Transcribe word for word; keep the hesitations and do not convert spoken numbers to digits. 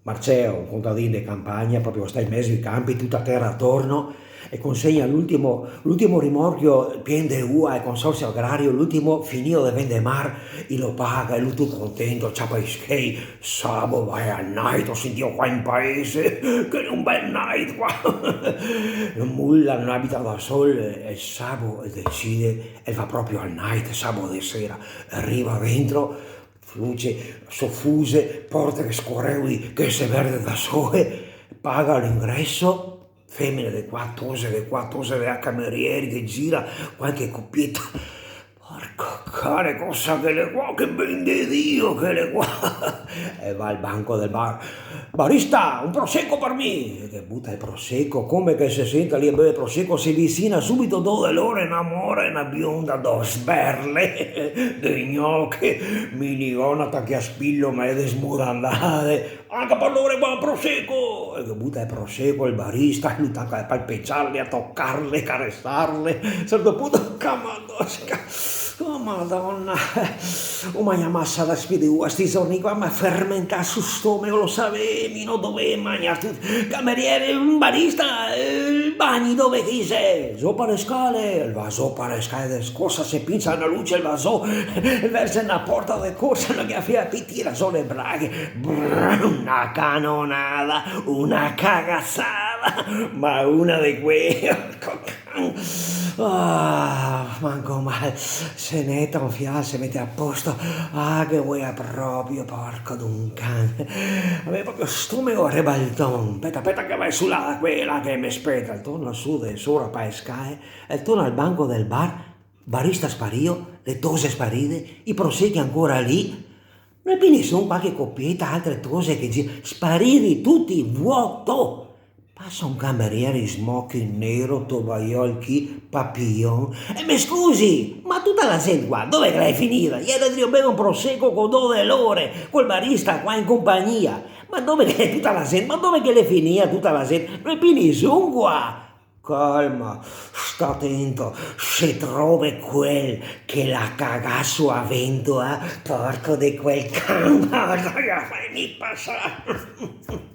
Marceo, un contadin de campagna, proprio sta in mezo ai canpi, tuta tera atorno, e consegna l'ultimo, l'ultimo rimorchio pien de ua al consorzio agrario, l'ultimo finìo de vendemar, i lo paga, e lu tut contento, ciapa i schei: "Sabo vae al night, go sentìo qua in paese che l'è un bel night qua." Mula, no abita da sol, e sabo el decide, el va proprio al night, sabo de sera, riva dentro, luce sofuse, porte che scoreuli che se verde da soe, paga l'ingreso, femene de qua, tose de qua, tose de là, camerieri che gira, qualche copieta. Porco cane, cosa che l'è qua, che ben de Dio che l'è qua! E va al banco del bar. "Barista, un prosecco par mi!" E che buta el prosecco, come che se senta lì e beve prosecco, se visina subito do de lore, na mora e na bionda, do sberle de gnoche, minigona, tache a spillo, ma e desmudandade. "Anca par lore va prosecco!" E che buta el prosecco, el barista, lu taca a palpegiarle, a tocarle, caresarle. A un certo punto: "Camadosca, oh Madona, go magnà masa da spidua sti giorni qua, m'à fermentà sto stomego, lo savè, mi no dovè magnar tuto. Cameriere, barista, eh, el bagno dove che xe?" "Zo pa le scale." El va zo pa le scale, de scorsa se pinza na luce, el va zo, el verze na porta de corsa, no ghe la fea pì, tira zo le braghe, brrr, na canonada, na cagasada, ma una de quee. Ah, manco mal, se neta un fià, se mete a posto. Ah, che voea proprio, porco d'un can. Gavea proprio stomego rebalton. Speta, speta che vae su là da quela che me speta. El torna su de sora pa le scale, el torna al banco del bar, barista sparìo, le tose sparide, i prosechi ancora lì. No xe pì nisun, qualche copieta, altre tose che gi-, sparidi tuti, vuoto. Pasa un cameriere in smoking nero, tovaiol chi, papillon. "E me scusi, ma tuta la zente qua dove che l'è finida? Iera drio bever un prosecco co do de lore, col barista qua in compagnia. Ma dove che l'è tuta la zente? Ma dove che l'è finida tuta la zente? No xe pì nisun qua." "Calma, sta tento, se trove quel che l'à cagà su a ventola, eh? Porco de quel can, varda, fame pasar."